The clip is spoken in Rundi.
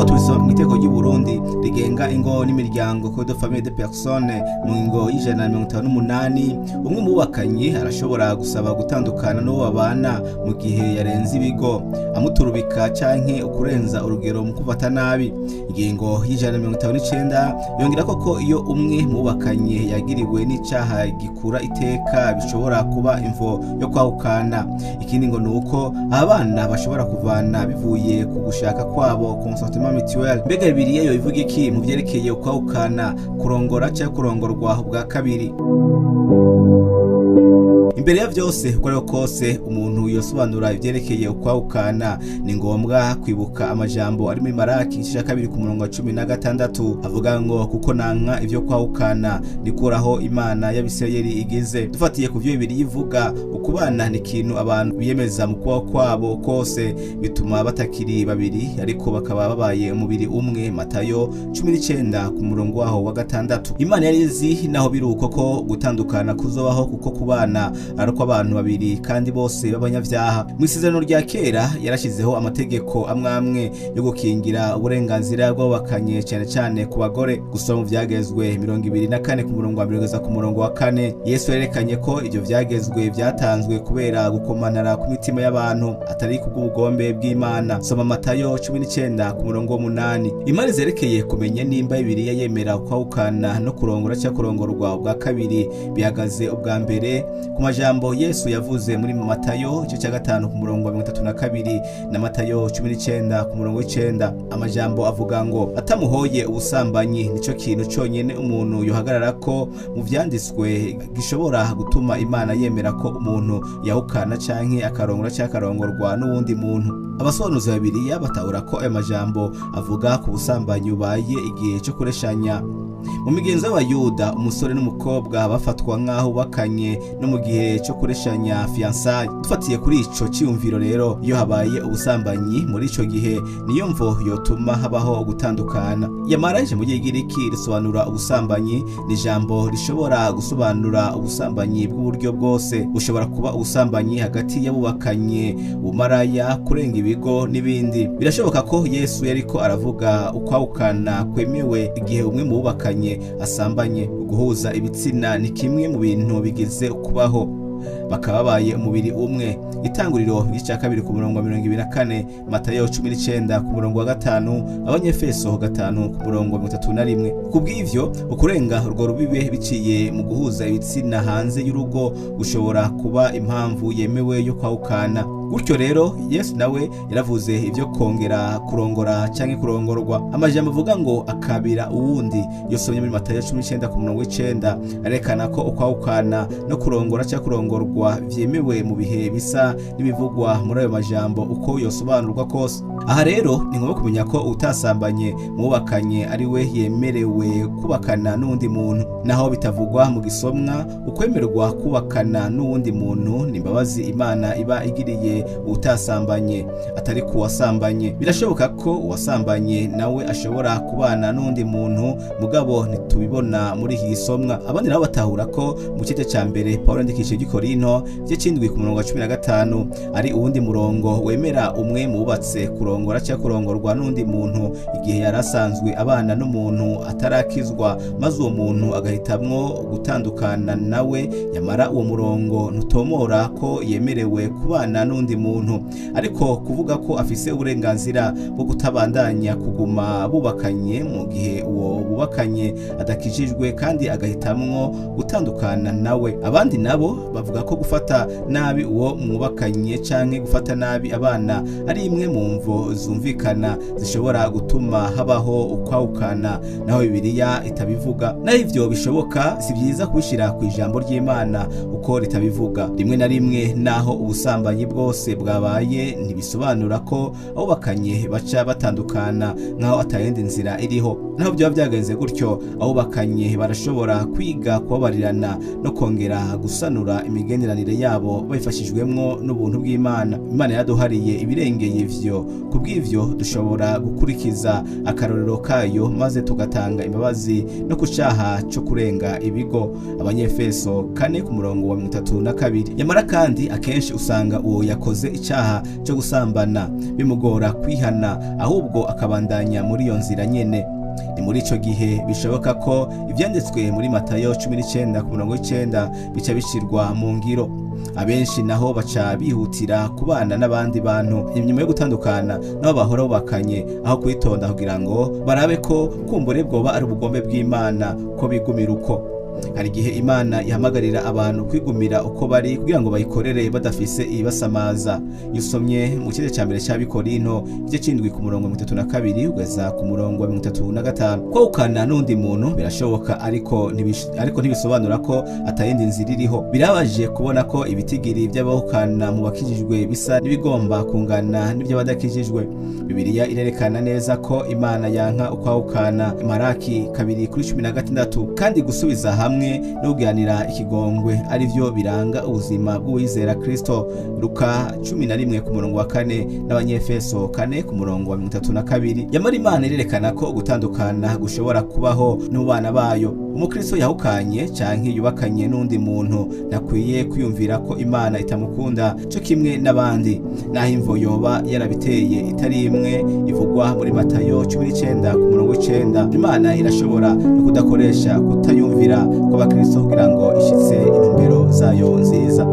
Nk'uko tubisoma mu itegeko ry'u Burundi rigenga ingo n'imiryango, Code de famille de personnes, mu ngingo y'158, umwe mu bubakanye arashobora gusaba gutandukana n'uwo babana mu gihe yarenze ibigo, amuturubika canke ukurenza urugero mu kufata nabi. Ingingo y'159 yongera ko iyo umwe mu bubakanye yagiriwe n'icaha gikura iteka, bishobora kuba imvo yo kwahukana. Ikindi ngo ni uko abana bashobora kuvana bivuye ku gushaka kwabo, consentement mutuel. Mbega Bibiliya yo ivuga iki mu vyerekeye ukwahukana, kurongora canke kurongorwa ubwa kabiri? Imbere ya vyose, uko ariko kose umuntu yosobanura ivyerekeye ukwahukana, ni ngombwa kwibuka amajambo ari muri Maraki igice ca 2 ku murongo wa 16, avuga ngo: "Kuko nanka ivyo kwahukana, nikuraho Imana y'Abisirayeli igize." Dufatiye ku vyo Bibiliya ivuga, ukubana ni ikintu abantu biyemeza mu kubaho kwabo kose. Bituma batakiri babiri, ariko bakaba babaye umubiri umwe, Matayo 19 ku murongo waho wa 6. Imana yari izi, naho biri uko, ko gutandukana kuzobaho, kuko kubana ari uko abantu babiri kandi bose b'abanyabyaha. Mu Isezerano rya Kera yarashyizeho amategeko amwe amwe yo gukingira uburenganzira bw'abubakanye, cyane cyane ku bagore. Gusoma mu Byagezwe 24 ku murongo wa 1 kugeza ku murongo wa 4. Yesu yerekanye ko ibyo byagezwe byatanzwe kubera gukomanara kw'imitima y'abantu, atari kubw'ubugombe bw'Imana. Soma Matayo 19 ku murongo w'8. Imari zerekeye kumenya nimba Bibiliya yemera kwahukana no kurongora cyangwa kurongorwa ubwa kabiri bihagaze ubwa mbere ku majambo Yesu yavuze muri Matayo igice cya 5 ku murongo wa 32 na Matayo 19 ku murongo w'9. Amajambo avuga ngo atamuhoye ubusambanyi nico kintu conyene umuntu yohagarara ko mu vyanditswe gishobora gutuma Imana yemera ko umuntu yahukana canke akarongora canke akarongorwa n'uwundi muntu. Abasobanuzi babiri batahura ko ayo majambo avuga ku busambanyi bubaye igihe cyo kureshanya. Mu migenzo y'Abayuda, umusore n'umukobwa bafatwa nk'aho bubakanye no mu gihe cyo kureshanya, fiançailles. Dufatiye kuri ico ciyumviro rero, iyo habaye ubusambanyi muri ico gihe, niyo mvo yotuma habaho gutandukana. Yamara ijambo ry'Igiriki risobanura ubusambanyi ni ijambo rishobora gusobanura ubusambanyi bw'uburyo bwose. Bushobora kuba ubusambanyi hagati y'abubakanye, ubumaraya, kurenga ibigo n'ibindi. Birashoboka ko Yesu yariko aravuga ukwahukana kwemewe igihe umwe mu bubakanye asambanye. Guhuza ibitsina ni kimwe mu bintu bigize kubaho, bakaba babaye umubiri umwe, Itanguriro igice cya 2 ku murongo wa 24, Matayo 19 ku murongo wa 5, Abanyefeso 5 ku murongo wa 31. Ku bw'ivyo, ukurenga urwo rubibe biciye mu guhuza ibitsina hanze y'urugo gushobora kuba impamvu yemewe yo kwahukana. Gutyo rero, Yesu nawe yaravuze ibyo kongera kurongora canke kurongorwa. Amajambo avuga ngo akabira uwundi, yosomye muri Matayo 19 ku murongo w'9, arekana ko ukwahukana no kurongora canke kurongorwa vyemewe mu bihe bisa n'ibivugwa muri ayo majambo, uko yosobanurwa kose. Aha rero ni ngombwa kumenya ko utasambanye mubakanye ari we yemerewe kubakana n'uwundi muntu, naho bitavugwa mu gisomwa. Ukwemerwa kubakana n'uwundi muntu ni imbabazi Imana iba igiriye utasambanye, atari ku wasambanye. Birashoboka ko uwasambanye nawe ashobora kubana n'undi muntu, mugabo ntitubibona muri iki gisomwa. Abandi nabo batahura ko mu gice cya mbere Paul yandikishije Gikorinto, igice c'indwi ku murongo wa 15, ari uwundi murongo wemera umwe mu bubatse kurongora cyangwa kurongorwa n'undi muntu igihe yari asanzwe abana n'umuntu atarakizwa, maze uwo muntu agahitamwo gutandukana nawe. Nyamara uwo murongo ntutomora ko yemerewe kubana n'undi muntu, ariko kuvuga ko afise uburenganzira bwo kutabandanya kuguma bubakanye mu gihe uwo bubakanye adakijijwe kandi agahitamwo gutandukana nawe. Abandi nabo bavuga ko gufata nabi uwo mwubakanye canke gufata nabi abana ari imwe mu mvo zumvikana zishobora gutuma habaho ukwahukana, naho Bibiliya itabivuga. Naho ivyo bishoboka, si byiza kubishira ku ijambo ry'Imana uko ritabivuga. Rimwe na rimwe, naho ubusambanyi bwose bwabaye, ntibisobanura ko abubakanye baca batandukana nk'aho atayindi nzira iriho. Naho byaba byagenze gutyo, abubakanye barashobora kwiga kubabarirana no kongera gusanura imigenderanire yabo babifashijwemwo n'ubuntu bw'Imana. Imana yaduhariye ibirengeye ivyo. Kubw'ivyo, dushobora gukurikiza akarorero kayo maze tugatanga imbabazi no ku caha co kurenga ibigo, Abanyefeso 4 ku murongo wa 32. Yamara kandi akenshi usanga uwo yakoze icaha cyo gusambana bimugora kwihana, ahubwo akabandanya muri iyo nzira nyene. Ni muri ico gihe bishoboka ko ivyanditswe muri Matayo 19 ku murongo w'icenda bica bishirwa mu ngiro. Abenshi naho baca bihutira kubana n'abandi bantu inyuma yo gutandukana nabo bahora bubakanye, aho kwitonda kugira ngo barabe ko kumbure bwoba ari ubugombe bw'Imana ko bigumira uko. Hari igihe Imana ihamagarira abantu kwigumira uko bari kugira ngo bayikorere badafise ibibasamaza. Iyo usomye mu gice cya mbere cy'Abikorinto igice c'indwi ku murongo 32 kugeza ku murongo wa 35, kwahukana n'undi muntu birashoboka, ariko ntibisobanura ko atayindi nzira iriho. Birabaje kubona ko ibitigiri by'abahukana mu bakijijwe bisa n'ibigomba kungana n'iby'abadakijijwe. Bibiliya irerekana neza ko Imana yanka ukwahukana, Maraki 2:16, kandi gusubiza hamwe no kugiranira ikigongwe ari byo biranga ubuzima bw'uwizera Kristo, Luka 11 ku murongo wa 4 n'Abanyefeso 4 ku murongo wa 32. Yamara Imana irerekana ko gutandukana gushobora kubaho no mu bana bayo. Umukristo yahukanye canke yubakanye n'undi muntu ntakwiye kwiyumvira ko Imana itamukunda co kimwe n'abandi, naho imvo yoba yarabiteye itari imwe ivugwa muri Matayo 19 ku murongo w'icenda. Imana irashobora no kudakoresha kutayumvira kw'abakristo kugira ngo ishitse intumbero zayo nziza.